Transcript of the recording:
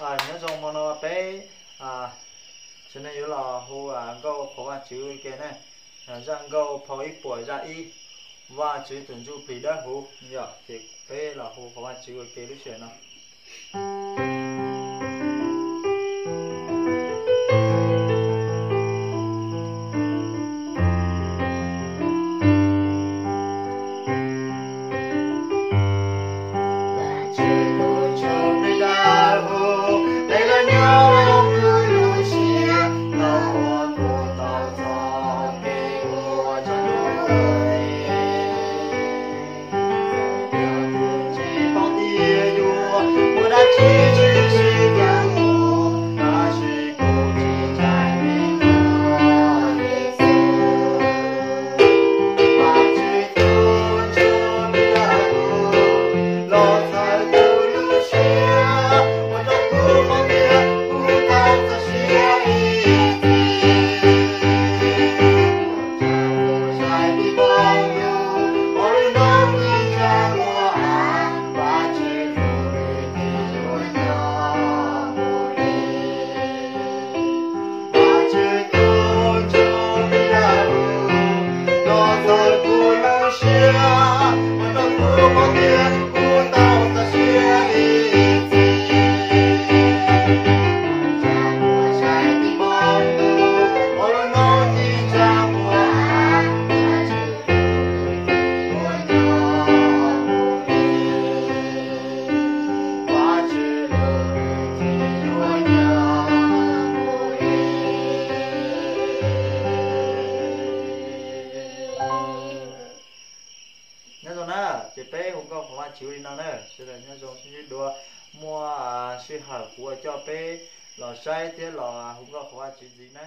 Nyob zoo, hmo no peb tsev neeg yuav los hu nkauj qhuas Vajtswv ua ke ne. Zaj nkauj phau ib puas zaj ib, Vajtswv tus ntsuj plig dawb huv yom. Ces peb los hu qhuas Vajtswv ua ke lub sij hawm no. Nyob zoo na, ces peb hu nkauj qhuas Vajtswv li no na, sawv daws nyob zoo sib ntsib dua, muaj sij hawm kuv ua coj peb los saib thiab los hu nkauj qhuas Vajtswv ntxiv na.